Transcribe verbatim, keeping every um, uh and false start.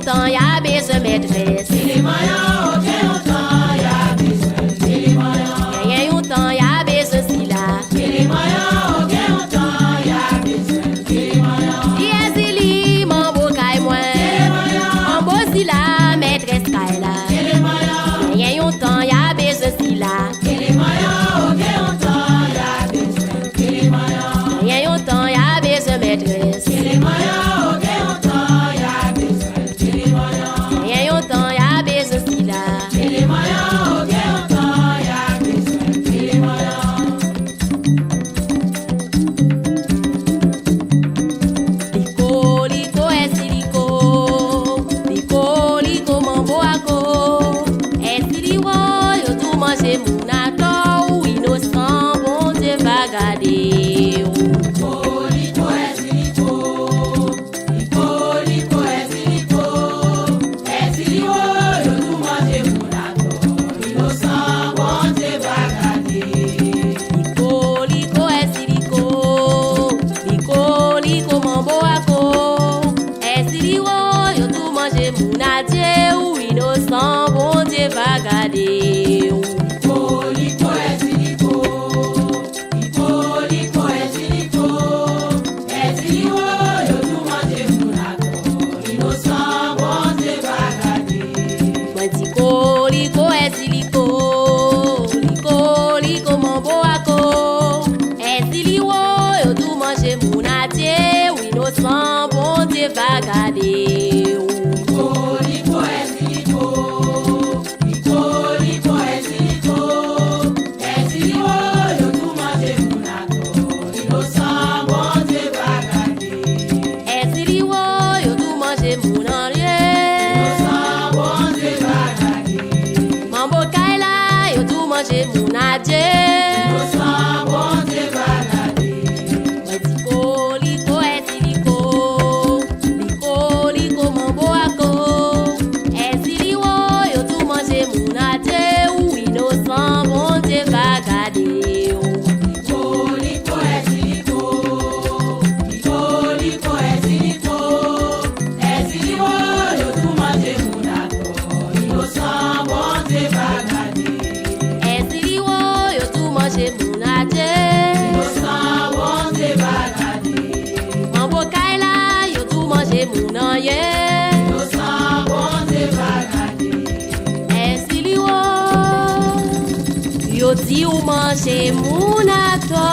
Tan y a bezwen mètrès. Genyen yon tan y a bezwen sila. Si Èzili manbo kay mwen, manbo sila mètrès kay la. Genyen yon tan y a bezwen sila. Genyen yon tan y a bezwen mètrès. Genyen yon tan y a bezwen sila. Liko, liko, èsi liko. Liko, liko, manbo ako. Èsi li wo, yo tou manje moun atò, ou inosan, Bondye va gade w. Liko, liko, èsi liko. Liko, liko, èsi liko. Èsi li wo, yo tou manje moun atò, inosan, Bondye va gade. Liko, liko, èsi liko. Liko, liko, manbo ako. Èsi li wo, yo tou manje moun adye, ou inosan, Bondye va gade w. Liko, liko, èsi liko. Liko, liko, èsi liko. Èsi li wo, yo tou manje moun atò, inosan, Bondye va gade. Mwen di ko, liko, èsi liko. Liko, liko, manbo ako. Èsi li wo, yo tou manje moun adye, ou inosan, Bondye va gade w. Liko, liko, èsi liko. Liko, liko, èsi liko. Èsi li wo, yo tou manje moun atò, inosan, Bondye va gade. Èsi li wo, yo tou manje moun anrye, inosan, Bondye va gade. Manbo kay la, yo tou manje moun adye, inosan, Bondye va gade. Mwen di ko, liko, èsi liko. Liko, liko, manbo ako. Èsi li wo, yo tou manje moun adye, ou inosan, Bondye va gade w. Liko, liko, èsi liko. Liko, liko, èsi liko. Èsi li wo, yo tou manje moun atò, inosan, Bondye va gade. Èsi li wo, yo tou manje moun adye, inosan, Bondye va gade. Manbo kay la, yo tou manje moun anyen, inosan, Bondye va gade. Èsi li wo, yo di w manje moun atò,